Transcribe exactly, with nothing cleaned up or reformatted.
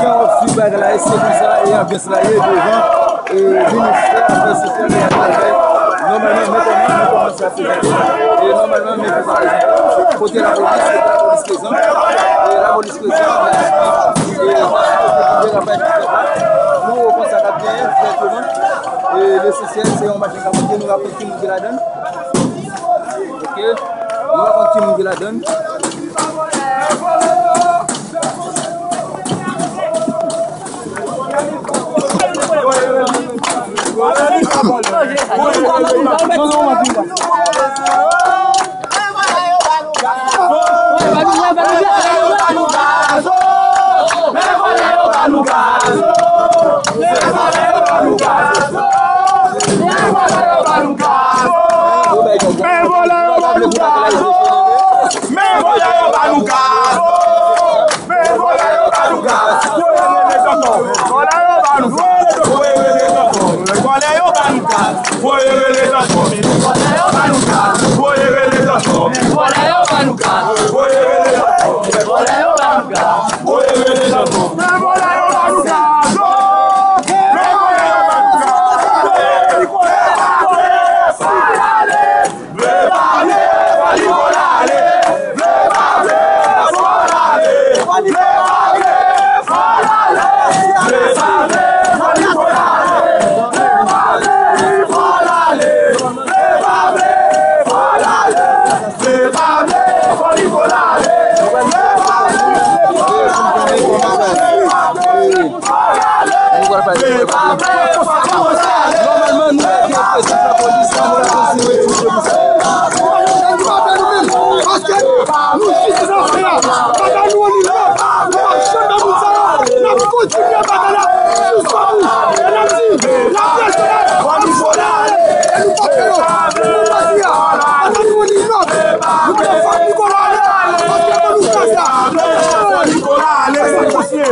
Jan w ap swiv bagay la, e se konsa, e anbyans la ye devan, e, ministè Afè Sosyal e Travay. Nòmalman, men kòman, men kòman sa prezante. E nòmalman, men kòman sa prezante. Kote lapolis, kote lapolis prezan. E lapolis prezan, e, e, nou wè konsa k ap genyen, dirèkteman. E lesansyèl, se yon machin k ap monte, nou va konn ki moun ki ladan l. Ok? Nou va konn ki moun ki ladan l. Men vòlè yo ba nou gaz. Men vòlè yo ba nou gaz. Men vòlè yo ba nou gaz. Voye rele zanfò. Vòlè yo ba nou gaz. Voye rele zanfò. Vòlè yo ba nou gaz. Voye rele zanfò. Voye rele zanfò. Vòlè yo ba nou gaz. Voye rele zanfò. Vòlè yo ba nou gaz. Voye rele zanfò. Men vòlè yo ba nou gaz. Men vòlè yo ba nou gaz. Vle pa vle, fò Nicolas ale. Vle pa vle, fò Nicolas ale. Vle pa vle, fò l ale. Vle pa vle, fò Nicolas ale. Vle pa vle, fò l ale. Vle pa vle, fò l ale. Vle pa vle, fò Nicolas ale. Vle pa vle, fò Nicolas ale. Vle pa vle, fò Nicolas ale. Nòmalman, nou lage prezans lapolis la, nou lage sou retou komisè. Paske nou jis nan fè a, pa ba nou anni lòd, nou pa janm nan moun sa yo, n ap kontinye batay la jiska bout. E n ap di, laprès, fò Nicolas ale, e nou pa fè yo. Nou pa di a, pa ba nou anni lòd, nou mete fò Nicolas ale, paske fò nou fè sa. Fò Nicolas ale, se konsye.